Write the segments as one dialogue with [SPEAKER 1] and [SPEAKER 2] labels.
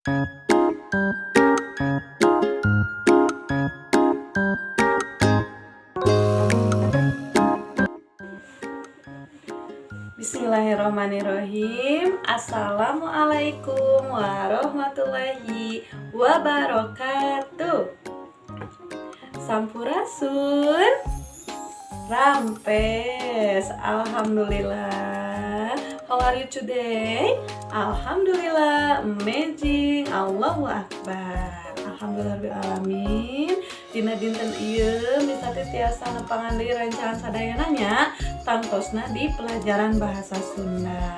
[SPEAKER 1] Bismillahirrahmanirrahim. Assalamualaikum warahmatullahi wabarakatuh. Sampurasun. Rampes. Alhamdulillah. How are you today? Alhamdulillah, amazing. Allahu Akbar. Alhamdulillahirabbil. Dina dinten ieu Miss Tati tiasa nepangan deui rencangan sadayana nya, tangtosna di pelajaran bahasa Sunda.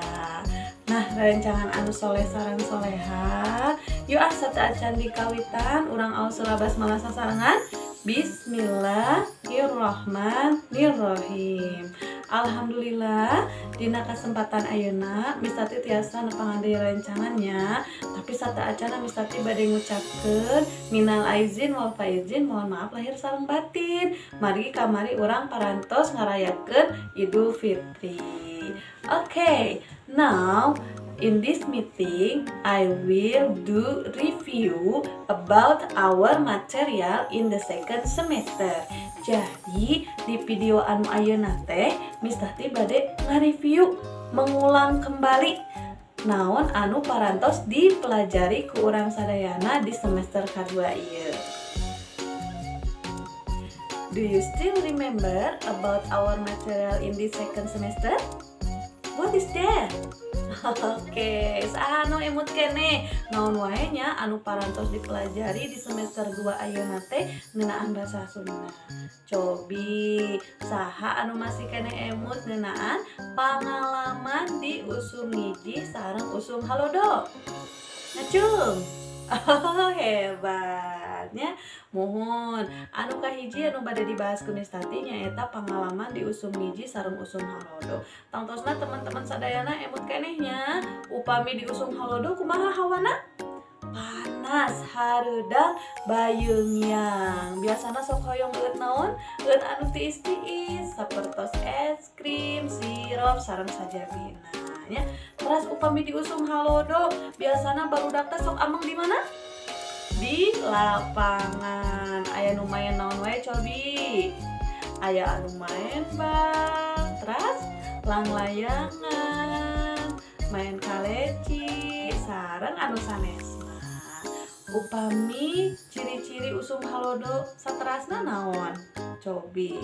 [SPEAKER 1] Nah, rencangan anu soleh sareng soleha, yuk ah, sateuacan dikawitan urang aos basmalah sasarengan. Bismillahirrahmanirrahim. Alhamdulillah, dina kesempatan ayeuna Miss Tati tiasa nepangan deui rencangannya, tapi sateuacanna Miss Tati bade ngucapkeun minal aizin wal faizin, mohon maaf lahir sareng batin. Mari kamari urang parantos ngarayakeun Idul Fitri. Okay, now in this meeting I will do review about our material in the second semester. Jadi di video anu ayeuna teh Miss Tati bade nge-review, mengulang kembali naon anu parantos dipelajari ku urang sadayana di semester kedua ieu. Do you still remember about our material in the second semester? What is that? Oke, saha anu emut keneh naon wae nya anu parantos dipelajari di semester 2 ayeuna teh ngeunaan bahasa Sunda? Cobi, saha anu masih keneh emut ngeunaan pangalaman di usum ngijih sareng usum halodo? Ngacung. Oh, hebatnya. Muhun, anu kahiji anu bade dibahas ku Miss Tati nyaeta pangalaman di usum ngijih sareng usum halodo. Tangtosna teman-teman sadayana emut keneh nya, upami di usum halodo kumaha hawana? Panas, hareudang, bayeungyang. Biasana sok hoyong eueut naon? Eueut anu tiis-tiis sapertos es krim, sirup, sareng sajabina nya. Teras upami di usum halodo biasana barudak teh sok ameng di mana? Di lapangan. Aya nu main naon wae, cobi? Aya anu main bal, teras langlayangan, main kaleci, sareng anu sanesna. Upami ciri-ciri usum halodo saterasna naon? Cobi.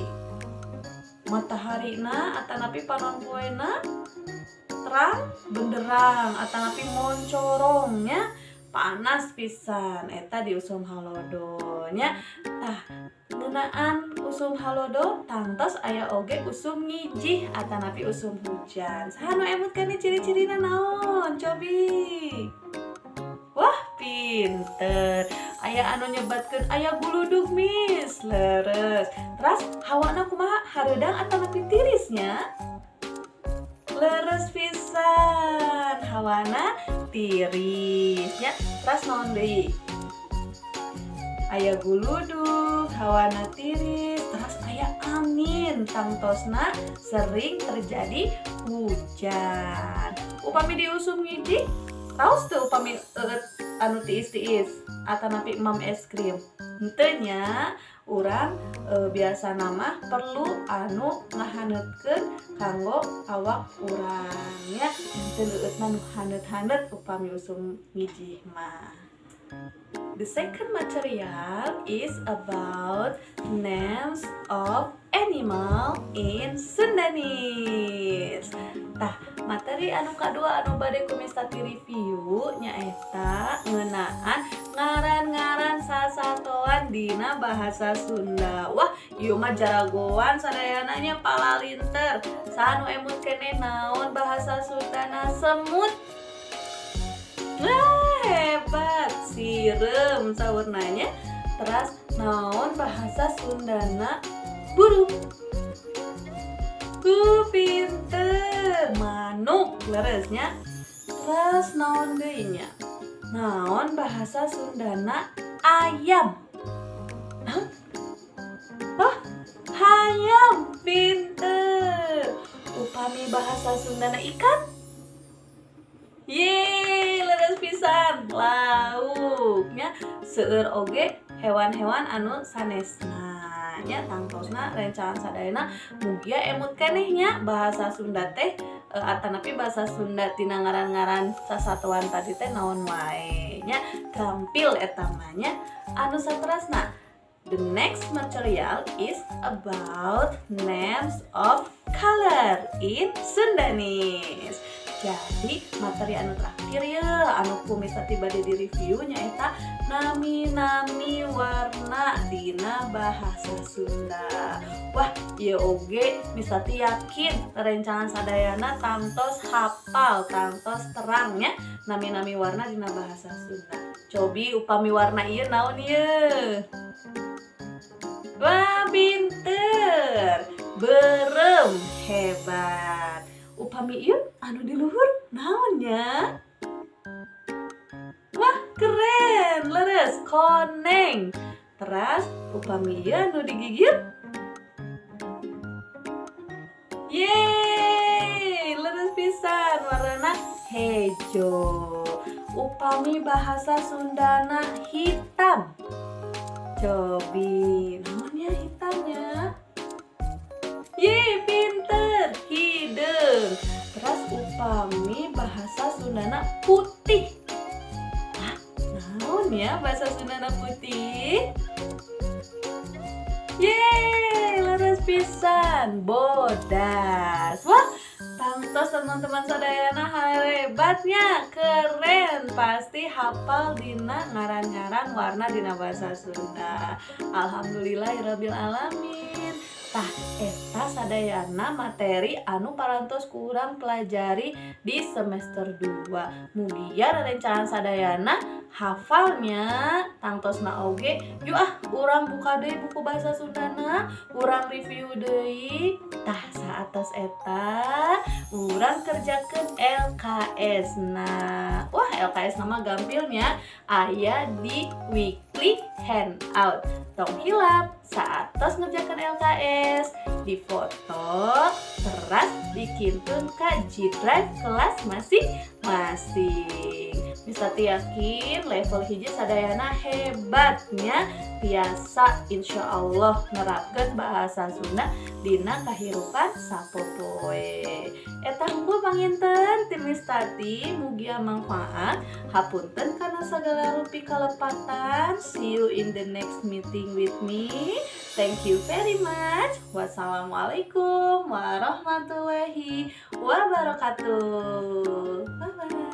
[SPEAKER 1] Mataharina atanapi panon poena terang benderang atanapi moncorong nya, panas pisan eta di usum halodo nya. Tah, ngeunaan usum halodo tangtos aya oge usum ngijih atanapi usum hujan. Saha nu emut keneh ciri-cirina naon, cobi? Wah, pinter. Aya anu nyebatkeun aya guludug, Miss. Leres. Teras hawana kumaha, hareudang atanapi tirisnya? Leres pisan, hawana tirisnya. Teras naon deui? Aya guludug, hawana tiris, teras aya angin, tangtosna sering terjadi hujan. Upami di usum ngijih, raos teu upami eueut anu tiis-tiis atanapi emam es krim? Henteu nya, urang biasana mah perlu anu ngahaneutkeun kanggo awak urang nya, henteu eueutna nu haneut-haneut upami usum ngijih mah. The second material is about names of animal in Sundanese. Tah, materi anu kadua anu bade ku Miss Tati review nyaeta ngeunaan ngaran-ngaran sasatoan dina bahasa Sunda. Wah, ieu mah jaragoan sadayana nya, palalinter. Saha nu emut keneh naon bahasa Sundana semut? Wah, hebat. Sireum saurna nya. Teras naon bahasa Sundana burung? Ku pinter, manuk, leresnya. Terus naon deui nya? Naon bahasa Sundana ayam? Hah? Oh, hayam, pinter. Upami bahasa Sundana ikan? Yeay, leres pisan. Laut. Seueur oge hewan-hewan anu sanesna nya. Tangtosna rencangan sadayana mugia emut keneh nya bahasa Sunda teh atanapi bahasa Sunda tina ngaran-ngaran sasatoan tadi teh naon wae nya. Terampil eta mah nya. Anu saterasna, the next material is about names of color in Sundanese. Jadi materi anu terakhir ya anu ku Miss Tati bade di review nyaeta nami-nami warna dina bahasa Sunda. Wah, ieu oge Miss Tati yakin rencangan sadayana tangtos hafal, tangtos terang nya nami-nami warna dina bahasa Sunda. Cobi upami warna ieu naon ieu? Wah, pinter. Beureum, hebat. Upami ieu anu di luhur naon nya? Wah, keren, leres, koneng. Teras upami ieu anu digigir? Yeay, leres pisan, warna hejo. Upami bahasa Sundana hitam. Cobi, naon nya hitamnya? Yeay, pinter, hideung. Terus upami bahasa Sundana putih. Hah, naon ya bahasa Sundana putih? Yeay, leres pisan, bodas. Wah, tangtos teman-teman sadayana hebatnya, keren, pasti hafal dina ngaran-ngaran warna dina bahasa Sunda. Alhamdulillahirabbil alamin. Tah, eta sadayana materi anu parantos ku urang pelajari di semester 2. Mugia rerencangan sadayana hafalnya, tangtosna oge. Yuk ah, urang buka deui buku bahasa Sundana, urang review deui. Tah, saatos eta urang kerjakeun LKS. Nah, wah, LKS na mah gampilnya aya di weekly handout. Tong hilap saatos ngerjakan LKS, difoto teras dikintun ka G Drive kelas masing-masing. Miss Tati yakin level 1 sadayana hebatnya, biasa insya Allah nerapkan bahasa Sunda dina kahirupan sapopoe. Eta hungkul panginten ti Miss Tati, mugia manfaat. Hapunten kana segala rupi kalepatan. See you in the next meeting with me. Thank you very much. Wassalamualaikum warahmatullahi wabarakatuh. Bye bye.